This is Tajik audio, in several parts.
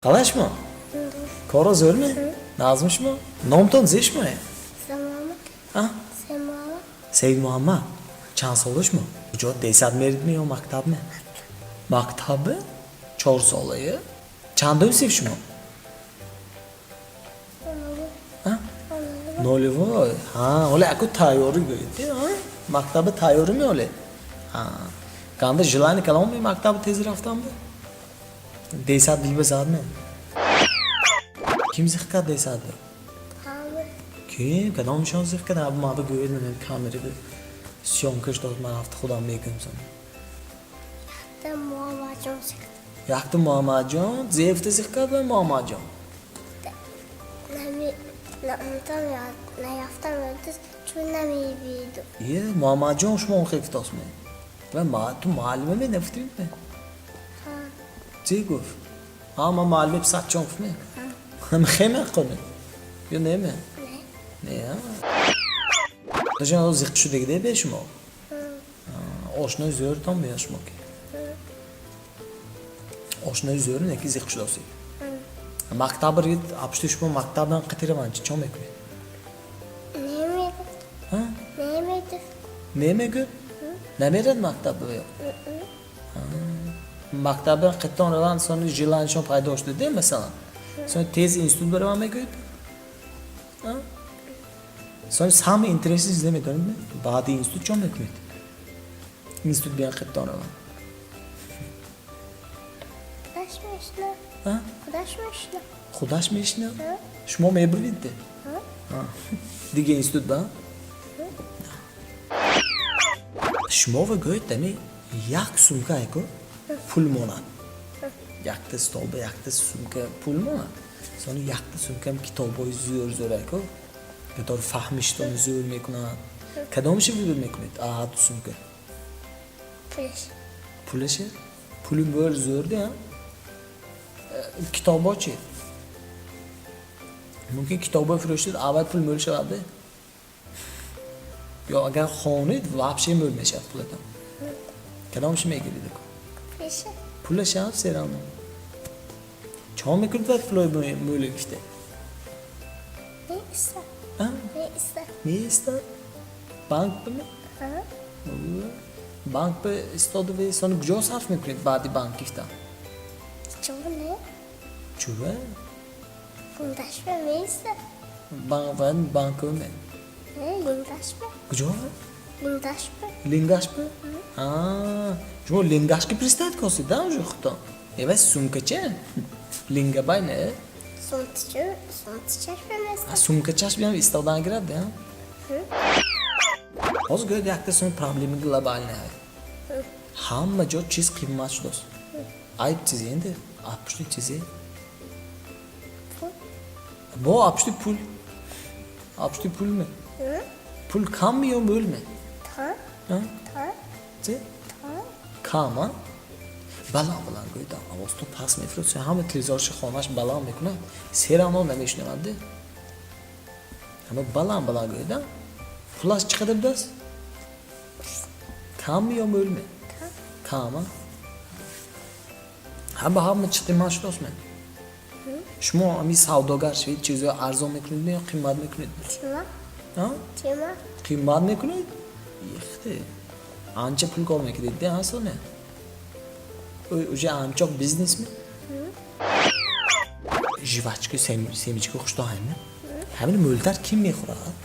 Қалай шумо? Коро зӯрме? Нағзми шумо? Номтон зе шумое? Самамат. А? Самамат. Саидмуҳаммад. Чанд сола шумо? Куҷо, десад меридми ё мактабме? Мактабе? 4 солае? Чандум синф шумо? А? Нулевой. Ҳа, ҳоле аку тайёрӣ гӯед. Мактаба тайёрӣ меоле? Ҳа. Ганда желание калом мактаба тез рафтан бе? Десад билба задме? Ким зиқ кард десад бе? Ҳама. Ким? Кадомшон зиқ кард? Аб ма бигӯед, мен камера бе. Съёмка ш дод, ман рафта худам мегӯям сон. Якта Муҳаммадҷон зиқ. Якта Муҳаммадҷон зефта зиқ кард ва Муҳаммадҷон? Нами наонтам ёд наёфтам ёдис чун намебиду. Е, Муҳаммадҷон шумо он хел гуфтост ме? Ва ма ту муаллима ме нафтӣ ме? Ҳа. Чӣ гуфт? Ҳа, ман муаллими писарчон гуфт ме? Ҳам хеме қоне? Ё не ме? Не. Не, а? Дажан зиқ шудагиде бе шумо? Ошнои зӯртон мея шумо ки? Ошнои зӯр не ки зиқ шудосид. Мактаб рид, апшти шумо мактабдан қитираван чӣ чо мекунед? Немегӯ. Ҳа? Немегӯ. Немегӯ? Намерад мактаб ё? Мактабдан қиттон раванд, сони желание шон пайдо шуда, масалан. Сони тез институт бараван мегӯед? Сони самый интересный чиз намедонед? Баъди институт чо мекунед? Институт биан қиттон раванд. Худаш мешна. А? Худаш мешна. Худаш мешина? Ҳа? Шумо мебурид де? Ҳа? Дига институт ба? Шумо ва гӯед, ами як сумка айко пул монад. Якта столба якта сумка пул монад. Сони якта сумкам китобҳои зӯр зӯр айко, который фаҳмиштон зӯр мекунад. Кадомашо выбор мекунед? А ду сумка. Пулаш. Пулаше? Пули мӯл зӯр де, а? Китобҳо чӣ? Мумкин китобҳо фурӯшед, аввал пул мӯл шавад де? Ё агар хонед, вообще мӯл мешавад пулатон. Кадомашо мегиред? Пулаша. Пулаша всё равно. Чо мекунед вақт пулои мӯл гирифте? Меиста. А? Меиста. Меистад? Банк бме? Ҳа? Банк бе истода ве сони куҷо сарф мекунед баъди банк гирифтан? Чӯ не? Чӯва? Лингаш бе меиста. Банк ва банк ме? Не, лингаш бе. Куҷо? Лингаш бе. Лингаш бе? А, шумо лингашки представить косед, да, уже худтон? Эва сумкача? Лингабай не? Сумтича, сумтичаш бе А меиста. сумкачаш биям истодан гирад, да? Ҳозир гӯяд якта суми проблема глобальная. Ҳама ҷо чиз қимат шудааст. Айб чизе инде? Апушти чизе? Пул. Бо апушти пул. Апушти пул ме? Пул кам ё мӯл ме? Та. А? Та. Чӣ? Та. Кам, а? Баланд баланд гӯед, овозтон паст мефурад, ҳама телевизорши хонаш баланд мекунад, серано намешунавад де. Ҳама баланд баланд гӯед, а? Пулаш чӣ қадар будааст? Кам ё мӯл ме? Та. Кам, а? Ҳама ҳама чӣ қимат шудааст ме? Шумо ами савдогар шавед, чизҳои арзон мекунед ё қимат мекунед? Тима. А? Тима. Қимат мекунед? Ихте. Анча пул кор мекунед, де, а соне? Уже анчоқ бизнес ме? Жвачка, семечка хушто ҳаме? Ҳамин мӯлтар ким мехӯрад?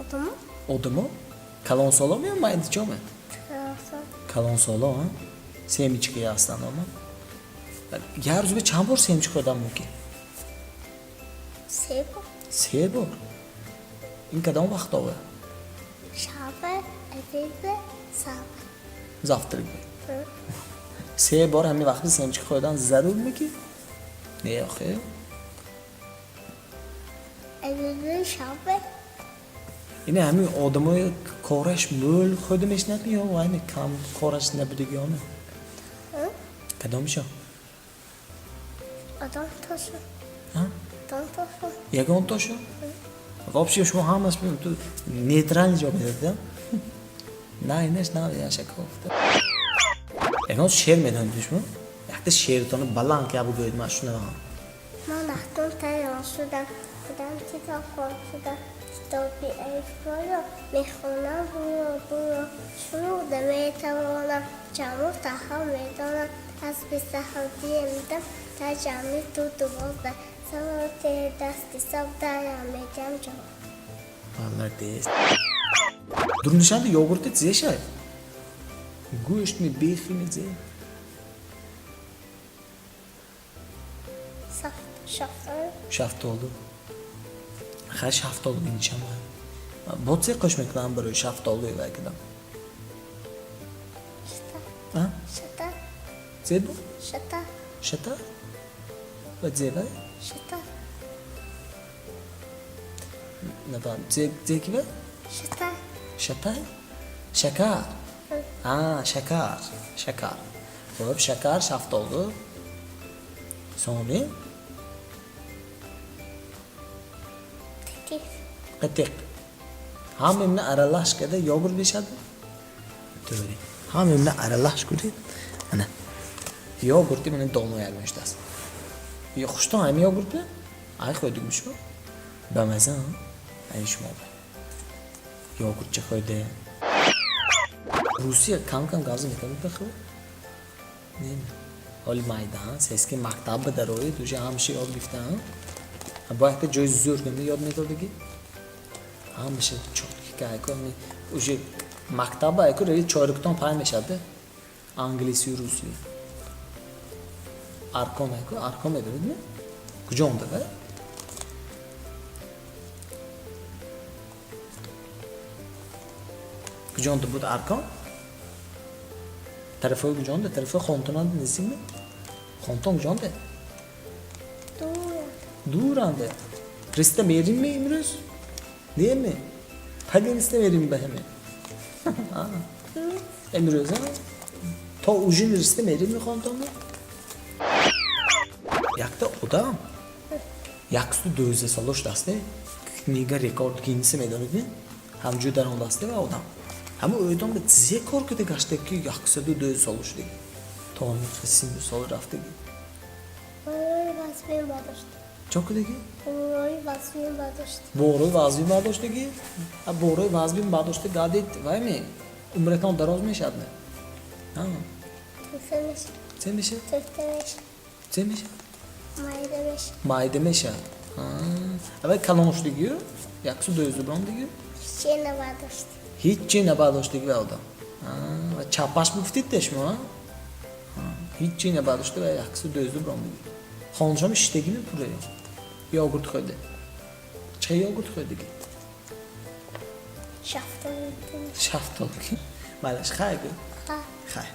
Одамо. Одамо? Калонсоло ме ё майдичо ме? Та. Калонсоло, а? Семечка ҳастанд, ама? Як рӯз бе чанд бор семечка хӯрдан мумкин? Се бор. Се бор? Ин кадом вақтове? Шаба, обеда, саба. Завтрак бе. Се бор ҳамин вақти семечка хӯрдан зарур ме ки? Не, охе? Обеда, шаба. Ин ҳамин одамои кораш мӯл хӯрда мешинад ё вайме кам кораш набудагиёме? Кадомшо? Одам тошу. А? Одам тошу. Ягон тошо? Вообще шумо ҳамаш ту нейтральный ҷавоб медодед, да? На инаш, на яша кофта. Ягон шеър медонед шумо? Якта шеъртонро баланд ка бугӯед, ман шунавам. Ман ахтун тайёр шудам, худам китобхон шудам, китоби алифборо мехонам буро буро, шунуда метавонам, ҷамъу таҳо медонам, аз 27 медам та ҷамъи ту 12, савоти дасти соф дарам медиҳам ҷавоб. Молодец. Дурнишанда йогурти зешай? Гӯшт ми, бехи ми, зе? Шафтолу. Шафтолу. Хай, шафтолу бинишам. Бо це қош мекунам барои шафтолу вай кардам? Шата. А? Шата. Зе бу? Шата. Шата? Ва зе вай? Шата. Нафаҳм. Зе зе ки вай? Шата. Шатай? Шакар. А, шакар. Шакар. Хуб, шакар, шафтолу. Сони? Қитиқ. Қитиқ. Ҳама имна аралаш карда йогурт мешавад? To'g'ri. Ҳама имна аралаш кунед. Ана. Йогурти мана донояк мешудааст. Ё хуштон ҳами йогурт бе? Ай хӯрдигми шумо? Ба маза, ай шумо бе. Йогуртча хӯрде. Русия кам-кам гап мекунед бахӯ? Не. Ҳоли майдан, сески мактаб ба дароед, уже ҳамаша ёд гирифтаам. Бо якта ҷои зӯр гунда ёд медодагӣ? Ҳамаша чётки кайко, уже мактаба айко рави чорикутон пай мешавад, англисию русию. Аркон айко, аркон медонед ме? Куҷо омда вай? Куҷо омда буд аркон? Тарафҳои куҷо омда? Тарафҳои Хонтонанда нестикми? Хонтон куҷо омда? Дур. Дуранде. Риста мерим ми имрӯз? Не ме? Паги риста мерим ба ҳаме? Имрӯз, а? То ужин риста мерим ми Хонтонда? Якта одам 112 сола шудааст, книга рекорд Гиннеса медонед ми? Ҳамҷӯ даромадааст ва одам. Ҳама одам ба зе кор карда гашта ки 112 сола шудагӣ. То сину сол рафтагӣ. Борои вазмин бардошт. Чо кардагӣ? Борои вазмин бардошт. Борои вазмин бардоштагӣ? Борои вазмин бардошта гадед вай ме? Умратон дароз мешавад ме? Тӯфта мешавад. Це мешавад? Тӯфта мешавад. Це мешавад? Майда мешавад. Майда мешавад. Аввал калон шудагию, 112 бромдагию? Ҳиче набардошт. Ҳичи набардоштагӣ ва одам. Ва чапаш буфтид шумо? Ҳичи набардошта ва 112 бромдагӣ. Хонашон шиштагӣ пура? Йогурт хӯрда. Чӣ йогурт хӯрдагӣ? Шафтолу. Шафтолу. Майлаш, хай гӯ. Ха. Хай.